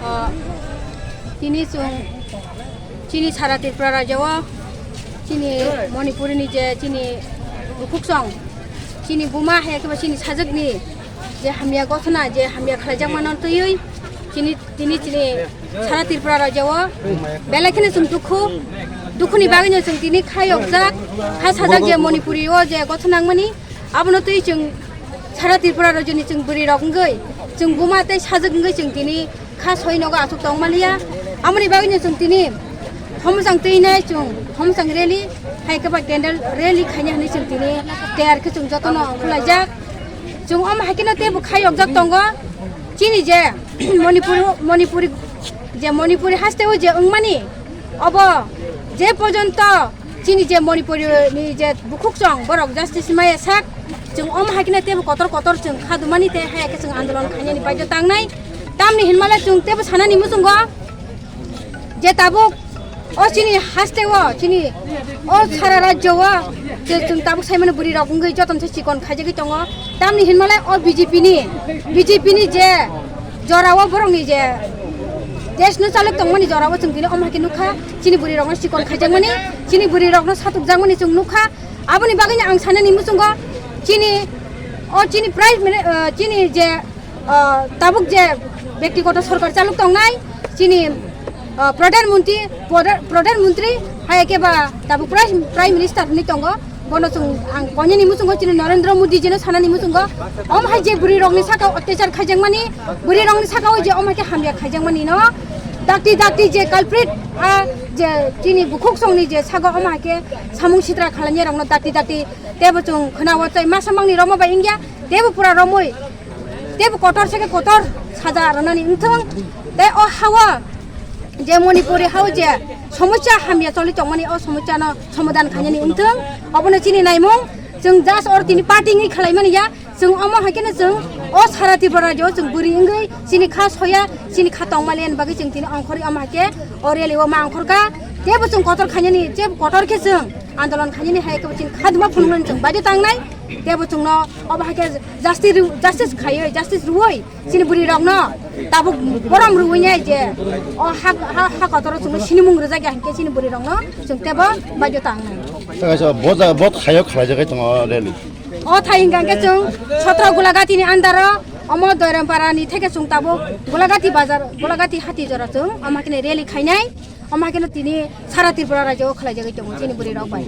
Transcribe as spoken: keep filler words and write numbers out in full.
O, tini chwng chini sara Tripura rajyo o chini Manipuri ni je chini bukhuk song, chini buma hai khe bo chini sajwk ni je hamya gothona, je hamya khlaijakmano twiwi chini, tini chini sara Tripura rajyo o belai kheno chwng dukhu, dukhu ni bagwi no chwng tini kha yokjak, kha sajak je Manipuri o je gothona wngmani, abono twi chwng sara Tripura rajyo ni chwng bwrwi rok wngwi, chwng buma tei sajwk wngwi chwng tini kha soi nogo achuk tong maliya. Amoni bagwi no chwng tini homsang twi nai chwng homsang rally hai khe ba candle rally khaina hinwi chwng tini tayar khe chwng jotono khwlaijak. Chwng om hai kheno teibo kha yokjak tongo chini je Manipur, Manipuri je Manipuri haste o je wngmani obo je porjonto chini je Manipuri ni je bukhuk song borok justice maya sak chwng om hai kheno teibo kotor kotor chwng kha dumani tei hai khe chwng andolon khainani baidyo tangnai. Tamni hinmale chwng teibo sanani muchungo je tabuk o chini haste o, chini o sara rajyo o je chwng tabuk saimano bwrwi rok wngwi jotono se chikon khaijagwi tongo. Tamni hinmale o B J P ni, B J P ni je jora o borok ni je desh no chalok tongmani jora o chwng tini om hai khe nukha, chini bwrwi rok no chikon khaijakmani, chini bwrwi rok no satukjakmani chwng nukha. Aboni bagwi no ang sanani muchungo chini o chini prime mini-, eh, chini je ah, tabuk je bektigoto sorkar chalok tongnai, chini, ah, Pradhan Mantri, Pradhan, Pradhan Mantri, hai khe ba tabuk Prime, Prime Minister hinwi tongo, bono chwng ang koinani muchungo chini Narendra Modi jino sanani muchungo, om hai je bwrwi rokni saka o otyachar khaijakmani, bwrwi rokni saka o je om hai khe hamya khaijakmani no, dakti dakti je culprit, ah, je chini bukhuk songni je saka om hai khe samung sitra khlainai rokno dakti dakti teibo chwng khwnao tei masa mangni romwi bai wngya, teibo pura romwi teibo kotor se khe kotor saja rwnani wngthung. Tei o ha-o je Manipuri ha-o je somosya hamya choli tongmani, o somosyano somadhan khainani wngthung. Obono chini naimung, chwng just oro tini party wngwi khwlaimani ya, chwng omo hai kheno chwng o sara Tripura rajyo o chwng bwrwi wngwi chini kha soya, chini kha tongmaliani bagwi chwng tini ongkhorwi omo hai khe o rally o ma ongkhorkha. Teibo chwng kotor khainani, teibo kotor khe chwng andolon khainani hai khe bo chini kha duma phunuknani chwng baidyo tangnai. Teibo chwngno obo hai khe justice rw-, justice khaiwi, justice rwui chini bwrwi rokno tabuk borom rwui nai je o ha, ha, ha kotoro chwngno sinimung rwjak ya hinkhe chini bwrwi rokno chwng teibo baidyo tangnai. Kaisa bo ja, bo thaio khlaijakgwi tongo rally. O thai hinkha hinkhe chwng sotro Gulagati ni under o omo Doiram para ni theke chwng tabuk Gulagati bazar, Gulagati hati jora chwng omo khe rally khainai. Omo hai kheno tini sara Tripura rajyo o khlaijagwi tongo chini bwrwi rok bai.